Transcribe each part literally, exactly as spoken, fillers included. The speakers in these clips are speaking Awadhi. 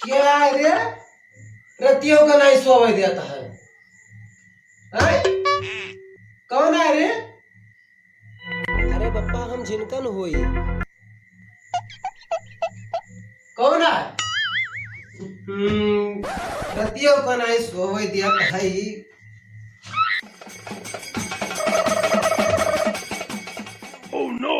क्या है रे? रतियों का नाई सोवे देता है। हैं? कौन है रे? अरे बप्पा, हम झिनकन होई। कौन है? हम्म, रतियों का नाई सोवे देता है। Oh no!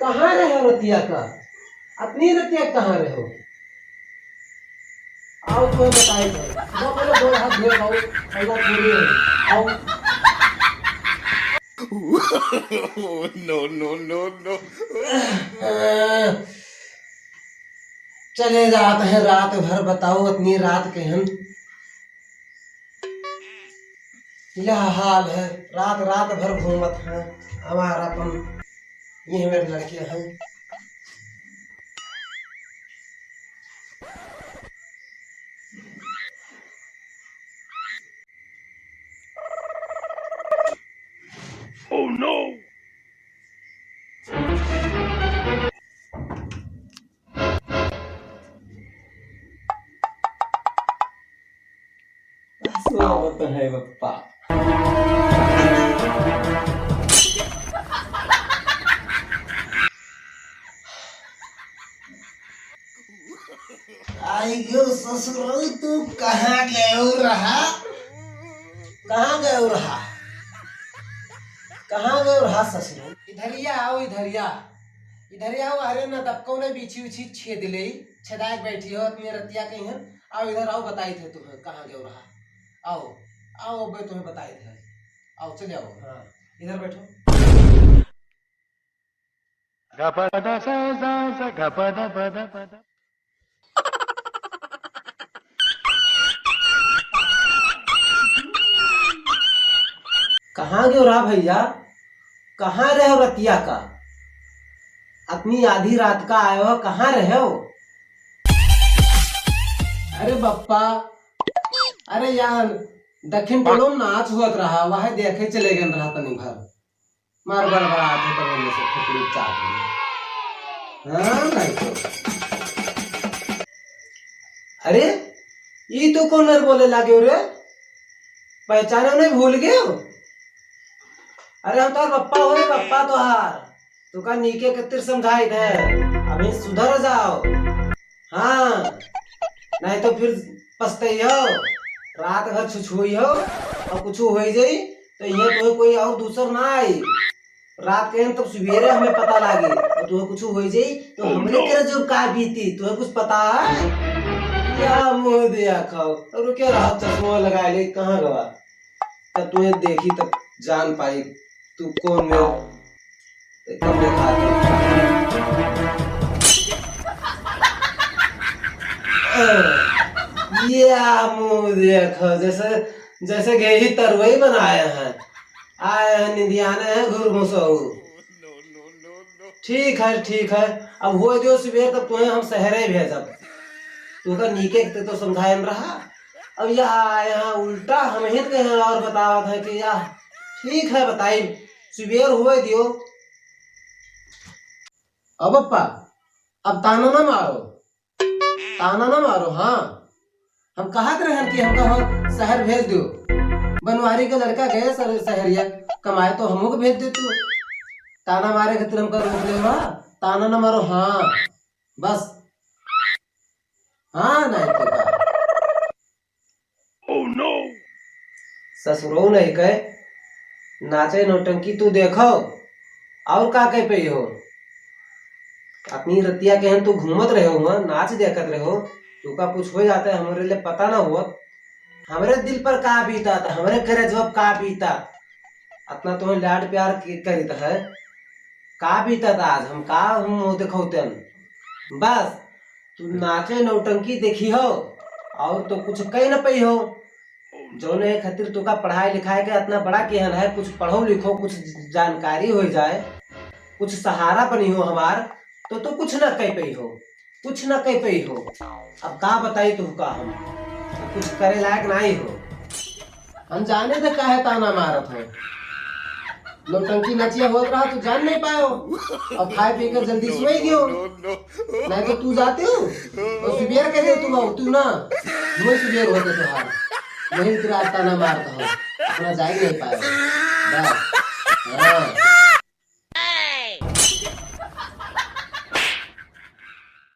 कहाँ रहे हो रतिया का? अपनी रतिया कहाँ रहे हो? आओ तो बताई दे। वो बोले दो हाथ धोए आओ, ऐसा थोड़ी है। आओ। No, no, no, no। चले जात हैं रात भर, बताओ अपनी रात के हम। यह हाल है, रात रात भर घूमत हैं। हमारा अपन ये मेरे लड़के हैं। Oh no! सोवत है बप्पा। आई गयो ससुरो, तू कहाँ गयो रहा? कहाँ गयो रहा? कहाँ गयो रहा ससुरो? इधरिया आओ, इधरिया। इधरिया आओ, अरे ना दबको ना बीछी उछी छेद ले, छेदाए के बैठी हो अपनी रतिया कहीं है। आओ इधर आओ, बताई थे तुम्हें कहाँ गयो रहा। आओ, आओ, अब मैं तुम्हें बताई थे। आओ, चले आओ। हाँ, इधर बैठो। कहाँ गयो रहा भैया? कहाँ रहे हो रतिया का? अपनी आधी रात का आए हो, कहाँ रहे हो? अरे बप्पा, अरे यार, दक्षिण टोलो में नाच होत रहा, वह देखे चले गए रहा तनी भर। मार बड़बड़ात है तब एने से फुकरी चाट ली। हाँ, नहीं तो। अरे, ई तो कौन नर बोले लागे रे? पहचाने नहीं, भूल गए हो? अरे, हम तोर पप्पा हो रे, पप्पा तोहार। तुका नीके कतिर समझाई दे, अभी सुधर जाओ। हाँ, नहीं तो फिर पछतइहो। रात भर छुछुइहो और कुछ हो जाई तो ये तो कोई और दूसर ना आई। रात के तब सुबेरे हमें पता लागे और तुम्हें कुछ हो जाई तो हमरे करे जो का बीती, तुम्हें कुछ पता है? या मुंह दिया खाओ और क्या रहा, चश्मा लगा ले, कहाँ गवा? तब तुम्हें देखी तब जान पाई तू कौन में एकदम देखा दे। या मुंह देखो, जैसे, जैसे गेही तरुई बनाए हैं, आए हैं निंदियाने हैं घुरमुसहू। ठीक है, ठीक है, अब हो जो सुबेर तब तुम्हें हम शहरे भेजब। तू का नीके के तो समझाए में रहा, अब यह आए हैं उल्टा हम ही कहे और बतावत है कि यह ठीक है बताई। सुबेर होए दियो। अब पप्पा, अब ताना ना मारो, ताना ना मारो। हाँ, हम कहत रहन कि हमका हम शहर भेज दो, बनवारी का लड़का गए सर-, शहरिया कमाए, तो हमहू के भेज दे तू। ताना मारे खातिर हमका रोक ले बा, ताना ना मारो। हाँ, बस। हाँ, नहीं तो का। Oh no! ससुरो नहीं कहे, नाचे नौटंकी तू देखो, और का कह पे हो? अपनी रतिया के हम तू घूमत रहे हो, वहाँ नाच देखत रहे हो, तू का कुछ हो जाता है, हमरे लिए पता ना हुआ। हमरे दिल पर का बीता था, हमरे करे जवाब का बीता, इतना तुम्हें लाड प्यार के-, करीत है, का बीता था आज, हम का हम मुँह दिखौते हम? बस, तू नाचे नौटंकी देखी हो, और तो कुछ कह न पई हो। जौने खातिर तोका पढ़ाई लिखाई के इतना बड़ा किहन है, कुछ पढ़ो लिखो, कुछ जानकारी होइ जाए, कुछ सहारा बनिहो हमार, तो तू कुछ ना कह पइहो, कुछ ना कह पइहो। अब का बताई तोहका हम, तू कुछ करे लायक नाहीं हो। हम जाने थे काहे ताना मारत हो। नौटंकी नचिया होत रहा, तू जान नहीं पायो। अब खाए पी के जल्दी सोई गयो। नहीं तो तू जाते हो, तो सुबेर कैसे तू आओ, तू ना, वही सुबेर होते तोहार। वही तेरा ताना मारत हो, अपना जाए नहीं पायो। बस। हाँ।